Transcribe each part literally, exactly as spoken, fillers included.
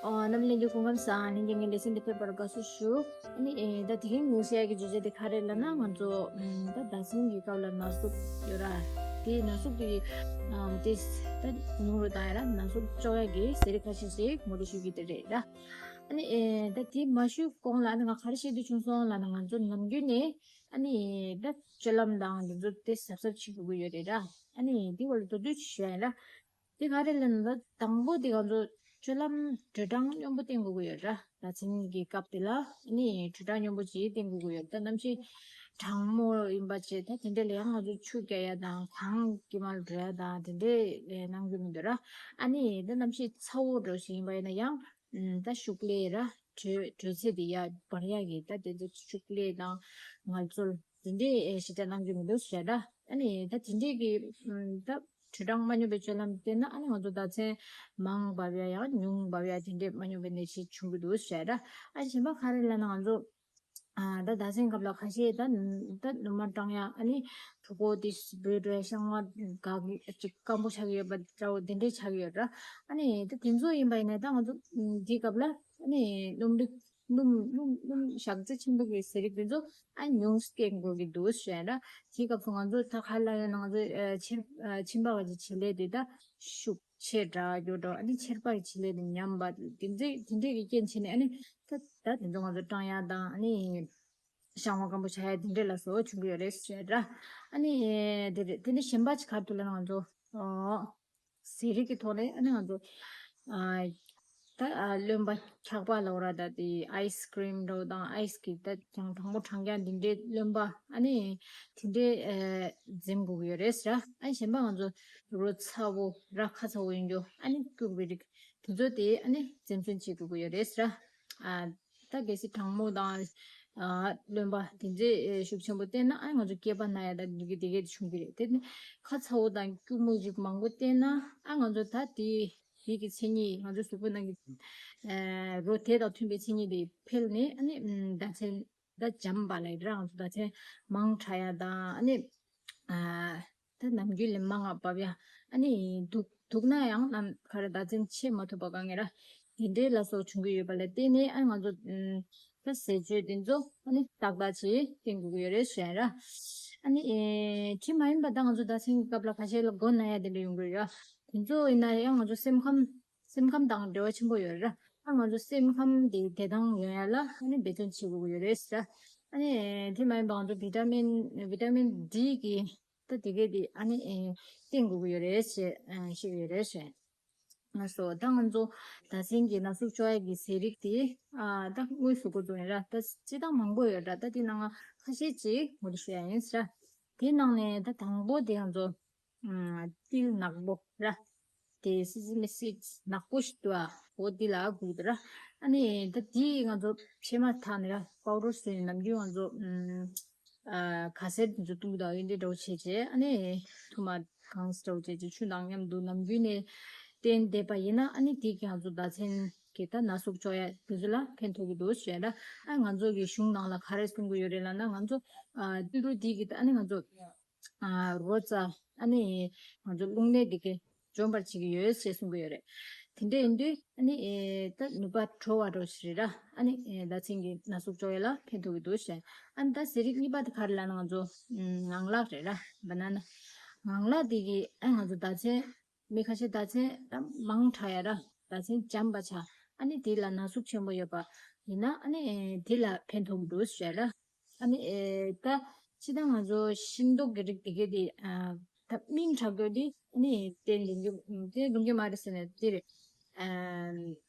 ཨོ། རྣམ་པ་ལྷན་རྒྱས་སྐུ་ཁམས་བཟང་། ལྷན་རྒྱས་ངའི་ལེ་ཚན་འདི་ཕེབས་པར་དགའ་བསུ་ཞུ། ཨ་ནི་ཨེ་ད་དེ་རིང་ངས་བཤད་ཡག་གི་བརྗོད་བྱ་དེ་ག་རེ་ལབ་ན། ང་ཚོ་ཨམ་ད་ཟླ་མཚན་གྱི་སྐབས་ལ་ན་ཟུག་ཡོད་ར། དེ་ན་ཟུག་དེ་ཨ་དེ་ད་ཉུང་རུ་བཏང་ཡ་ར། ན་ཟུག་གཅོག་ཡག་གི་ཟས་རིགས་ཁ་ཤས་ཤིག་ངོ་སྤྲོད་ཞུ་གི་དེ་རེད་ར། ཨ་ནི་ཨེ་ད་དེ་མ་ཞུས་གོང་ལ་ཨ་ནི་ང་ག་རེ་བཤད་འདོད་བྱུང་སོང་ལབ་ན། ང་ཚོ་ནམ་རྒྱུན་ནས་ཨ་ནི་ད་སྤྱོད་ལམ་དང་དེ་ཚོ་དེ་གཟབ་གཟབ་བྱེད་དགོས་ཀྱི་ཡོད་རེད་ར། ཨ་ནི་དེ་བར་དུ་དུས་ཞུ་ཡ་ཡིན་ར། དེ་ག་རེ་ལབ་ན། ད་དང་པོ་དེ་ང་ཚོ་སྤྱོད་ལམ་དྲོད་གྲང་སྙོམས་པོ་བསྟེན་དགོས་ཀྱི་ཡོད་ར། ཟླ་མཚན་གྱི་སྐབས་དེ་ལ་ཨ་ནི་དྲོད་གྲང་སྙོམས་པོ་ཅིག་བསྟེན་དགོས་ཀྱི་ཡོད། ད་གནམ་གཤིས་གྲང་མོ་ཡིན་པ་བྱས། ད་དེ་འདྲ་ལ་ཡང་ང་ཚོ་ཆུ་རྒྱག་ཡ་དང་གངས་དཀྱིལ་མར་འགྲོ་ཡ་དང་དེ་འདྲའི་གནང་རྒྱུ་མི་འདུག་ར། ཨ་ནི་ད་གནམ་གཤིས་ཚ་བོ་འདྲ་ཞིག་ཡིན་པ་ཡིན་ན་ཡང་ད་ཤུགས་ལས་ར། དྲོད་དྲོད་ཚད་དེ་ཡར་འབར་ཡ་གི་ད་དེ་ཚོ་ཤུགས་ལས་དང་ངལ་རྩོལ་དེ་འདྲའི་ཞེ་དྲག་གནང་རྒྱུ་མི་འདུག་ཟེར་ར། ཨ་ནི་ད་དེ་འདྲའི་གི་ད་དྲོད་གྲང་མ་སྙོམས་པའི་སྤྱོད་ལམ་བསྟེན་ན་ཨ་ནི་ང་ཚོ་ཟླ་མཚན་མང་འབབ་ཡ་ཡང་ཉུང་འབབ་ཡ་དེ་འདྲའི་མ་སྙོམས་པའི་ནད་གཞི་བྱུང་གི་འདུག་ཟེར་ར། ཨ་གཞན་པ་ག་རེ་ལབ་ན། ང་ཚོ་ཨ་ད་ཟླ་མཚན་སྐབས་ལ་ཁ་ཤས་ད་ད་ནུ་མ་སྐྲངས་ཡ། ཨ་ནི་གྲོད་ཁོག་དེ་སྦོས་འགྲོ་ཡ། བཤང་བ་འགག་གི་ཅིག་སྐམ་པོ་ཆགས་ཀྱི་ཡོད་པ་འདྲ་བོ་དེ་འདྲས་ཆགས་ཀྱི་ཡོད་ར། ཨ་ནི་ད་དེ་ཚོ་ཡིན་པ་ཡིན་ན་ད་ང་ཚོ་དེའི་སྐབས་ལ་ཨ་ནི་སྣུམ་རིགས་སྣུམ་སྣུམ་སྣུམ་ཞག་ཚི་ཆེན་པོ་གི་ཟས་རིགས་དེ་ཚོ་ཨ་ཉུང་བསྟེན་དགོས་ཀྱི་འདུག་ཟེར་ན། དེའི་སྐབས་སུ་ང་ཚོ་ད་ག་ལ་ཡོད་ན། ང་ཚོ་ཨ་ཕྱིར་ཨ་མཆིན་པ་བ་ཅིག་བྱེད་ལས་དེ་ད་ཤུགས་ཆེ་དྲགས་ཡོད་འགྲོ། ཨ་ནི་མཆེར་པ་གི་བྱེད་ལས་དེ་ཉམས་པ་དེ་འདྲས་དེ་འདྲས་ཀྱི་རྐྱེན་བྱས་ནས་ཨ་ནི་ད་ད་དེ་ཚོ་ང་ཚོ་སྐྲངས་ཡ་དང་ཨ་ནི་བཤང་བ་སྐམ་པོ་ཆགས་ཡ་དེ་འདྲས་ལ་སོགས་བྱུང་གི་ཡོད་རེད་ཟེར་ར། ཨ་ནི་དེ་རེད། དེ་ནས་གཞན་པ་ཅིག་ག་རེ་འདུག་ལབ་ན། ང་ཚོ་ཨོ། ཟས་རིགས་ཀྱི་ཐོག་ནས་ཨ་ནི་ང་ཚོ་ཨ་ད་ཨ་རློན་པ་འཁྱག་པ་ལབ་ར། ད་དེ་ཨའི་སི་ཀྲིམ་འདྲ་བོ་དང་ཨའི་སི་གི་ད་གྲང་གྲང་མོ་གྲང་རྐྱང་དེ་འདྲའི་རློན་པ་ཨ་ནི་དེ་འདྲའི་ཨ་འཛེམ་དགོས་ཀྱི་ཡོད་རེད་ཟེར་ར། ཨ་ནི་གཞན་པ་ང་ཚོ་རོ་ཚ་བོ་ར་ཁ་ཚ་བོ་ཡིན་རྒྱུ་ཨ་ནི་སྐྱུར་བའི་རིགས་དེ་ཚོ་དེ་ཨ་ནི་འཛེམ་ཟོན་བྱེད་དགོས་ཀྱི་ཡོད་རེད་ཟེར་ར། ཨ། ད་གལ་སྲིད་གྲང་མོ་དང་། ཨ། རློན་པ་དེ་འདྲའི་ཤུགས་ཆེན་པོ་བསྟེན་ན་ཨ་ང་ཚོ་སྐེད་པ་ན་ཡ་དང་འདི་གི་དེ་གས་དེ་བྱུང་གི་རེད། དེ་ནི་ཁ་ཚ་བོ་དང་སྐྱུར་མོ་ཞིག་མང་པོ་བསྟེན་ན་ཨ་ང་ཚོ་ད་དེ་དེ་གི་མཚན་ཉིད་ང་ཚོ་གཟུགས་པོ་ནང་གི་ཨ་རོ་དེ་དང་མཐུན་པའི་མཚན་ཉིད་དེ་འཕེལ་ནས་ཨ་ནི་ཟླ་མཚན་ད་འཇམ་པ་ལ་ཡི་ར། ང་ཚོ་ཟླ་མཚན་མང་དྲགས་ཡ་དང་ཨ་ནི་ཨ། ད་ནམ་རྒྱུན་ལས་མང་ང་བབས་ཡ། ཨ་ནི་འདུག་འདུག་ན་ཡང་ནམ་ག་རེ་ཟླ་མཚན་ཆད་མ་ཐུབ་པ་དཀའ་ངལ་ར། དེ་འདྲའི་ལ་སོགས་བྱུང་གི་ཡོད་པ་ལ་བརྟེན་ནས་ཨ་ང་ཚོ་ཨམ་ད་ཟས་སྤྱོད་དེ་ཚོ་ཨ་ནི་ཏག་ཏག་ཅིག་བསྟེན་དགོས་ཀྱི་ཡོད་རེད་ཟེར་ར། ཨ་ནི་ཨེ་དེ་མ་ཡིན་པ་ད་ང་ཚོ་ཟླ་མཚན་གྱི་སྐབས་ལ་ཁ་ཤས་ལ་མགོ་ན་ཡ་དེ་འདྲ་ཡོང་གི་ཡོད་ར། དེ་ཚོ་ཡིན་ན་ཡང་ང་ཚོ་སེམས་ཁམས་སེམས་ཁམས་དང་འབྲེལ་བ་ཆེན་པོ་ཡོད་ར། ཨ་ང་ཚོ་སེམས་ཁམས་དེ་བདེ་ཐང་ཡོང་ཡ་ལ་ཨ་ནི་འབད་བརྩོན་བྱེད་དགོས་ཀྱི་ཡོད་རེད་ཟེར་ར། ཨ་ནི་དེ་མ་ཡིན་པ་ང་ཚོ་བི་ཊ་མིན་བི་ཊ་མིན་ཌི་གི་ད་དེ་གས་དེ་ཨ་ནི་ཨེ་བསྟེན་དགོས་ཀྱི་ཡོད་རེད་ཞེས་ཨ་བཤད་ཀྱི་ཡོད་རེད་ཞེས། ང་སོ་ད་ང་ཚོ་ཟླ་མཚན་གྱི་ན་ཟུག་གཅོག་ཡ་གི་ཟས་རིགས་དེ་ཨ་ད་དངོས་སུ་འགོ་འཛུགས་ཡིན་ར། ད་སྤྱིར་བཏང་མང་པོ་ཡོད་ར། ད་དེ་ནང་ང་ཁ་ཤས་ཅིག་ངོ་སྤྲོད་ཞུ་ཡ་ཡིན་ཟེར་ར། དེ་ནང་ནས་ད་དང་པོ་དེ་ང་ཚོ་ཨ་ཏིལ་ནག་པོ་ར། དེ་སི་སི་མི་སིཌ་ནག་པོ་ཞིག་འདུག་ཨ། འོ་དེ་ལ་དགོས་འདུག་ར། ཨ་ནི་ད་དེ་ང་ཚོ་ཕྱེ་མ་ཐག་ནས་ར་པའུ་ཌར་བཟོས་ནས་ནམ་རྒྱུན་ང་ཚོ་ཨ་ཁ་ཟས་དེ་ཚོ་བཏུང་དང་ཡིན་དེ་འདྲ་བོ་བྱས་བྱས་ཨ་ནི་ཐུར་མ་གང་སྤྲོ་བྱས་བྱས་ཆུ་དང་མཉམ་དུ་ནམ་རྒྱུན་ནས་བསྟེན་བསྡད་པ་ཡིན་ན་ཨ་ནི་དེ་གི་ང་ཚོ་ཟླ་མཚན་གི་ད་ན་ཟུག་གཅོག་ཡ་དེ་ཚོ་ལ་ཕན་ཐོགས་ཀྱི་འདུག་ཞེས་ན། ཨ་ང་ཚོ་གི་གཞུང་ནང་ལ་ག་རེ་གསུང་གི་ཡོད་རེད་ལབ་ན། ང་ཚོ་ཨ་ཏིལ་འབྲུ་དེ་གི་ད་ཨ་ནི་ང་ཚོ་ཨ་རོ་ཙ་ཨ་ནི་ང་ཚོ་རླུང་ནད་དེ་གི་འཇོམས་པར་བྱེད་ཀྱི་ཡོད་ཞེས་གསུང་གི་ཡོད་རེད། དེ་འདྲ་ཡིན་དུས་ཨ་ནི་ཨེ་ད་ནུས་པ་བྲོ་བ་འདྲ་ཞིག་རེད་ར། ཨ་ནི་ཨེ་ཟླ་མཚན་གྱི་ན་ཟུག་གཅོག་ཡ་ལ་ཕན་ཐོགས་ཀྱི་འདུག་ཞེས། ཨ་ནི་ད་ཟས་རིགས་གཉིས་པ་དེ་ག་རེ་ལབ་ན་ང་ཚོ་ངང་ལག་རེད་ར། བ་ན་ན། ངང་ལག་དེ་གི་ཨ་ང་ཚོ་ཟླ་མཚན་མི་ཁ་ཤས་ཟླ་མཚན་ད་མང་དྲགས་ཡ་ར། ཟླ་མཚན་འཇམ་པ་ཆགས། ཨ་ནི་དེ་ལ་ན་ཟུག་ཆེན་པོ་ཡོད་པ་ཡིན་ན་ཨ་ནི་དེ་ལ་ཕན་ཐོགས་འདུག་ཟེར་ར། ཨ་ནི་ཨེ་ད་སྤྱིར་བཏང་ང་ཚོ་ཤིང་ཏོག་གི་རིགས་དེ་གས་དེ་ཨ་ད་སྨིན་དྲགས་རྒྱུ་དེ་ཨ་ནི་བསྟེན་ཡོང་རྒྱུ་དེ་རུང་གི་མ་རེད་ཟེར་ནས་དེ་རེད། ཨ་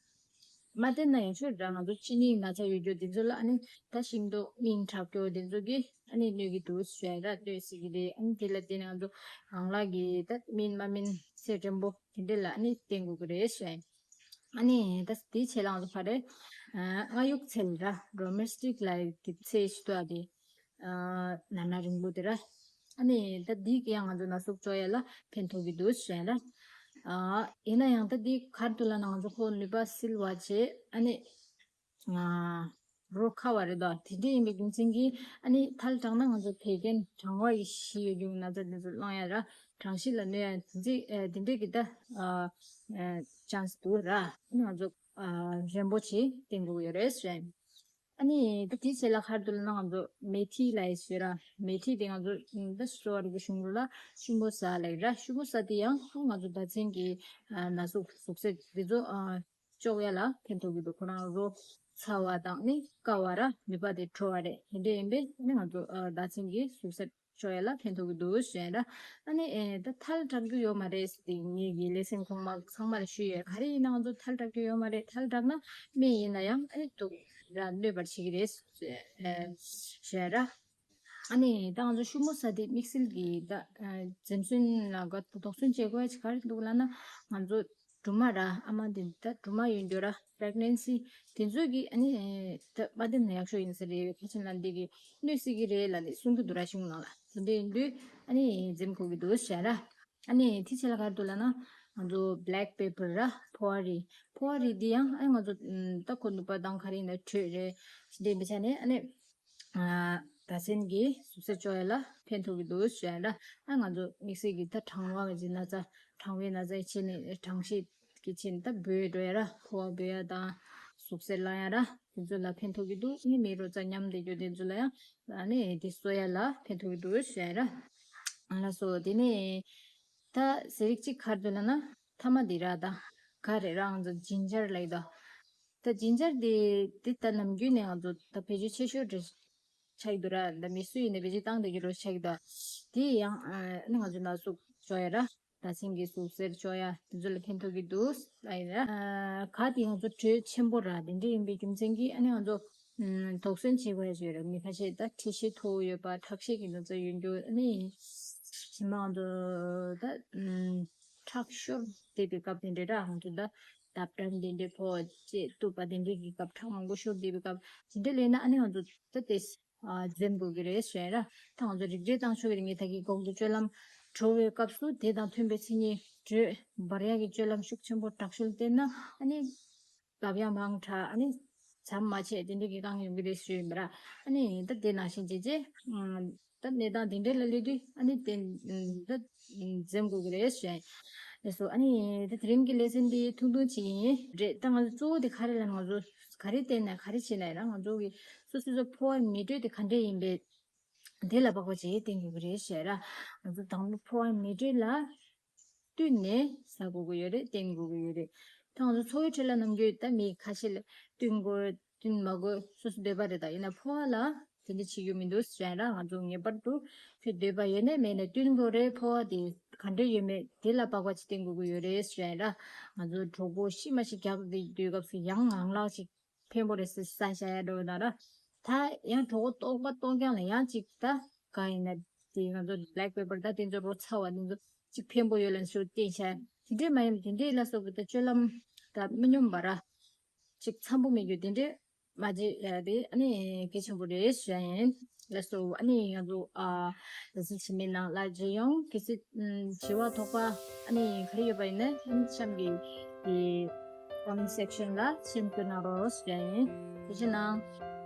མ་བསྟེན་ན་ཡང་ཆོག་ར། ང་ཚོ་གཅིན་སྙི་ན་ཚ་ཡོད་རྒྱུ་དེ་ཚོ་ལ་ཨ་ནི་ད་ཤིང་ཏོག་སྨིན་དྲགས་རྒྱུ་དེ་ཚོ་གིས་ཨ་ནི་གནོད་ཀྱི་འདུག་ཟེར་ར། གནོད་སྲིད་ཀྱི་རེད། ཨ་ནི་དེ་ལ་བརྟེན་ནས་ང་ཚོ་ངང་ལག་གི་ད་སྨིན་མ་སྨིན་ཚད་འགྲེང་པོ་དེ་འདྲ་ལ་ཨ་ནི་བརྟེན་དགོས་ཀྱི་རེད་ཟེར། ཨ་ནི་ད་དེའི་ཆེད་ལ་ང་ཚོ་ག་རེ་ཨ་རྔ་ཡུག་ཚལ་ར། རོ་མེ་སི་ཊིག་ལབ་ཡག་གི་ཚལ་ཞིག་འདུག་ཨ། དེ་ཨ་ན་ན་རིང་པོ་དེ་ར། ཨ་ནི་ད་འདི་གིས་ཡང་ང་ཚོ་ན་ཟུག་གཅོག་ཡ་ལ་ཕན་ཐོགས་ཀྱི་འདུག་ཟེར་ན། ཨ་ཡིན་ན་ཡང་ད་འདི་ག་རེ་འདུག་ལབ་ན་ང་ཚོ་ཁོ་ནུས་པ་སིལ་བ་བྱེད། ཨ་ནི་ང་རོ་ཁ་བ་རེད་དོ། དེ་འདྲ་ཡིན་པའི་རྒྱུ་མཚན་གྱིས་ཨ་ནི་ཐལ་དྲགས་ན་ང་ཚོ་བད་ཀན་གྲང་བ་ཡི་གཞི་ཡོད་རྒྱུ་ན་ཚ་དེ་ཚོ་བསླང་ཡ་ར། གྲང་ཤུལ་ལ་གནོད་ཡ་དེ་འདྲའི་དེ་འདྲའི་གི་ད་ཅན་སི་འདུག་ར། ཨ་ནི་ང་ཚོ་རན་པོ་ཆེ་བསྟེན་དགོས་ཡོད་རེད་ཟེར། ཨ་ནི་ད་དེའི་རྗེས་ལ་ག་རེ་འདུག་ལབ་ན། ང་ཚོ་མེ་ཐི་ལབ་ཡས་ཡོད་ར། མེ་ཐི་དེ་ང་ཚོ་ད་གསོ་བ་རིག་པའི་གཞུང་ལུགས་ལ་ཤུ་མོ་ཟ་ལབ་ཡོད་ར། ཤུ་མོ་ཟ་དེ་ཡང་ང་ཚོ་ཟླ་མཚན་གྱི་ན་ཟུག་ཟུག་གཟེར་དེ་ཚོ་གཅོག་ཡ་ལ་ཕན་ཐོགས་ཀྱི་འདུག་ཁོ་རང་རོ་ཚ་བ་དང་ནི་བསྐ་བ་ར་ནུས་པ་དེ་བྲོ་བ་རེད། དེ་འདྲ་ཡིན་པས་ནི་ང་ཚོ་ཟླ་མཚན་གྱི་ཟུག་གཟེར་གཅོག་ཡ་ལ་ཕན་ཐོགས་ཀྱི་འདུག་ཟེར་ར། ཨ་ནི་ཨེ་ད་ཐལ་དྲག་རྒྱུ་ཡོད་མ་རེད་ཟེར་ཏེ་ངེད་ཀྱི་ལེ་ཚན་གོང་མ་ཚང་མ་ལ་ཞུས་ཡོད། ག་རེ་ཡིན་ན་ང་ཚོ་ཐལ་དྲག་རྒྱུ་ཡོད་མ་རེད། ཐལ་དྲག་ན་སྨན་ཡིན་ན་ཡང་ཨ་ནི་དུག་ར་གནོད་པར་བྱེད་ཀྱི་རེད་ཟེར་ཞུས་ར། ཨ་ནི་ད་ང་ཚོ་ཤུ་མོ་ཟ་དེ་དམིགས་བསལ་གྱི་ད་འཛེམ་ཟོན་ལ་ག་དོགས་ཟོན་བྱེད་དགོས་ཡ་ཅིག་ག་རེ་འདུག་ལབ་ན། ང་ཚོ་སྦྲུམ་མ་ར་ཨ་མ་དེ་ད་སྦྲུམ་མ་ཡོད་འགྲོ་ར། པྲེག་ནན་སི་དེ་ཚོ་གི་ཨ་ནི་ད་མ་འདེམས་ན་ཡག་ཤོས་ཡིན་ས་རེད། ཁ་ཆེ་ལ་འདི་གི་གནོད་སྲིད་ཀྱི་རེད་ལབ་ནས་གསུང་གི་འདུག་ར། གཞུང་ནང་ལ་དེ་འདྲ་ཡིན་དུས་ཨ་ནི་འཛེམ་དགོས་ཀྱི་འདུག་ཟེར་ར། ཨ་ནི་དེ་ཆེ་ལ་ག་རེ་འདུག་ལབ་ན། ང་ཚོ་བྷེ་ལེག་པེ་པར་ར་ཕོ་བ་རིལ། ཕོ་བ་རིལ་འདི་ཡང་ཨ་ནི་ང་ཚོ་ད་ཁོ་ནུས་པ་དང་ག་རེ་ཡིན་ན་དྲོད་རེད་འདི་འདྲ་ཡིན་པའི་ཆ་ནས་ཨ་ནི། ཟླ་མཚན་གྱི་ཟུག་གཟེར་གཅོག་ཡ་ལ་ཕན་ཐོགས་ཀྱི་འདུག་ཟེར་ཡ་འདྲ། ཨ་ང་ཚོ་དམིགས་བསལ་གྱི་ད་གྲང་བ་གི་ན་ཚ་གྲང་བའི་ན་ཚ་ཡི་ཆེད་ནས་གྲང་ཤས་ཀྱི་ཆེད་ནས་ད་འབོལ་འགྲོ་ཡ་ར། ཕོ་བ་འབོལ་ཡ་དང་ཟུག་གཟེར་ལངས་ཡ་ར། དེ་ཚོ་ལ་ཕན་ཐོགས་ཀྱི་འདུག་ཨ་ནི་མིའི་རོ་ཙ་མཉམ་བསྡད་རྒྱུ་དེ་ཚོ་ལ་ཡང་ཨ་ནི་དེ་གསོ་ཡ་ལ་ཕན་ཐོགས་ཀྱི་འདུག་ཟེར་ཡ་ར། ལགས་སོ། དེ་ནས་ད་ཟས་རིགས་གཅིག་ག་རེ་འདུག་ལབ་ན། ཐ་མ་དེ་ར་ད་ག་རེ་ར་ང་ཚོ་ཇིན་ཇར་ལབ་ཀྱི་འདུག་ད་ཇིན་ཇར་དེ་དེ་ད་ནམ་རྒྱུན་ནས་ང་ཚོ་ད་བེད་སྤྱོད་ཆེ་ཤོས་རེད་ཆགས་ཀྱི་འདུག་ར། ད་མི་སུ་ཡིན་ནས་བེད་སྤྱོད་བཏང་བསྡད་ཀྱི་རེད་ཆགས་ཀྱི་འདུག་དེ་ཡང་ཨ་ནི་ང་ཚོ་ན་ཟུག་གཅོག་ཡ་ར། ཟླ་མཚན་གྱི་ཟུག་གཟེར་གཅོག་ཡ་དེ་ཚོ་ལ་ཕན་ཐོགས་ཀྱི་འདུག་ལབ་ཡིན་ར། ཨ་ག་དེ་ང་ཚོ་དྲོད་ཆེན་པོ་ར་དེ་འདྲ་ཡིན་པའི་རྒྱུ་མཚན་གྱིས་ཨ་ནི་ང་ཚོ་ཨམ་དོགས་ཟོན་བྱེད་དགོས་ཡ་ཞིག་ཡོད་ར། མི་ཁ་ཤས་ད་མཁྲིས་ཤས་མཐོ་བོ་ཡོད་པ། ཁྲག་ཤེད་ཀྱི་ན་ཚ་ཡོད་རྒྱུ། ཨ་ནི་ཕྱི་མ་ང་ཚོ་ད་ཨམ་ཁྲག་ཤོར་བསྡད་པའི་སྐབས་དེ་འདྲ་ར། ང་ཚོ་ད་ལྡབ་གྲམ་དེ་འདྲའི་ཕོ་བ་བཅས་གཏུབ་པ་དེ་འདྲའི་གི་སྐབས་ཁྲག་མང་པོ་ཤོར་བསྡད་པའི་སྐབས་དེ་འདྲ་ལས་ན་ཨ་ནི་ང་ཚོ་ད་དེ་ཨ་འཛེམ་དགོས་ཀྱི་རེད་ཟེར་ར། ད་ང་ཚོ་རིགས་འགྲེ་བཏང་ཆོག་གི་རེད། ངས་ད་གིན་གོང་དུ་སྤྱོད་ལམ་བྲོ་བའི་སྐབས་སུ་དེ་དང་མཐུན་པའི་མཚན་ཉིད་དྲོད་འབར་ཡག་གི་སྤྱོད་ལམ་ཤུགས་ཆེན་པོ་དྲག་ཤུལ་བསྟེན་ན་ཨ་ནི་ལབ་ཡ་མང་དྲགས་ཨ་ནི་མཚམས་མ་ཆད་དེ་འདྲ་གི་རྐང་ཡོང་གི་རེད་ཞུས་ཡིན་པ་ར། ཨ་ནི་ད་དེ་ནང་བཞིན་བྱས་རྗེས་ཨ་ད་གནས་སྟངས་དེ་འདྲ་ལ་སླེབས་དུས་ཨ་ནི་དེ་ད་འཛེམ་དགོས་ཀྱི་རེད་ཞུས་ཡིན། ལགས་སོ། ཨ་ནི་ད་དེ་རིང་གི་ལེ་ཚན་འདི་ཐུང་ཐུང་ཅིག་ཡིན། རེད། ད་ང་ཚོ་གཙོ་བོ་དེ་ག་རེ་ལབ་ན། ང་ཚོ་ག་རེ་བསྟེན་ན་ག་རེ་བྱེད་ན་ཡིན་ན་ང་ཚོ་གི་སོ་སོ་སོ་ཕོ་བ་མེ་དྲོད་དེ་ག་འདྲས་ཡིན་པས་དེ་ལ་དཔག་པ་བྱས་བསྟེན་དགོས་ཀྱི་རེད་ཞེས་ར། ང་ཚོ་དང་པོ་ཕོ་བ་མེ་དྲོད་ལ་བསྟུན་ནས་ཟ་དགོས་ཀྱི་ཡོད་རེད། བསྟེན་དགོས་ཀྱི་ཡོད་རེད། ད་ང་ཚོ་འཚོ་བའི་ཁྲོད་ལ་ནམ་རྒྱུན་ད་མི་ཁ་ཤས་ལ་བསྟུན་དགོས་བསྟུན་མ་དགོས་སོ་སོ་འདོད་པ་རེད། ད་ཡིན་ན་ཕོ་བ་ལ་དེ་འདྲ་བྱེད་རྒྱུ་མི་འདུག་ཟེར་ཡ་ར། ང་ཚོ་ངེས་པར་དུ་ཁྱོད་འདོད་པ་ཡོད་ནའི་མེད་ནའི་བསྟུན་དགོས་རེད། ཕོ་བ་དེ་ག་འདྲ་ཡོད་མེད་དེ་ལ་དཔག་པ་ཅིག་བསྟེན་དགོས་ཀྱི་ཡོད་རེད་ཟེར་ཡ་ར། ང་ཚོ་གྲོད་ཁོག་ཤི་མ་ཤི་རྒྱག་དུས་སྐབས་སུ་ཡང་ངང་ལག་ཅིག་ཕན་པོ་རེད་ཟེར་ས་བཞག་ཡ་འགྲོ་ན་ར། ད་ཡང་གྲོད་ཁོག་ལྟོགས་པ་ལྟོགས་རྐྱང་ལ་ཡང་ཅིག་ད་ག་ཡིན་ན་དེ་ང་ཚོ་བྷེ་ལེག་པེ་པར་ད་དེ་ཚོ་རོ་ཚ་བ་དེ་ཚོ་ཅིག་ཕན་པོ་ཡོད་ལབ་ནས་ཞུ་བསྟེན་བྱ། དེ་འདྲས་མ་ཡིན་པ་དེ་འདྲས་ལ་སོགས་པའི་ད་སྤྱོད་ལམ་ད་མི་སྙོམས་པ་ར་ཅིག་འཚམ་པོ་མེད་རྒྱུ་དེ་འདྲས་མ་བྱེད་ཡ་དེ་ཨ་ནི་གལ་ཆེན་པོ་རེད་ཞུ་ཡ་ཡིན། ལགས་སོ། ཨ་ནི་ང་ཚོ་ཨ་ལེ་ཚན་ཕྱི་མའི་ནང་ལ་མཇལ་ཡོང་། གལ་སྲིད་ཨམ་དྲི་བ་དོགས་པ་ཨ་ནི་ག་རེ་ཡོད་པ་ཡིན་ན་ཨ་ནི་གཤམ་གྱི་གི་comment section ལ་མཆན་བཀོད་གནང་རོགས་ཞུ་ཡ་ཡིན། ཐུགས་རྗེ་གནང་།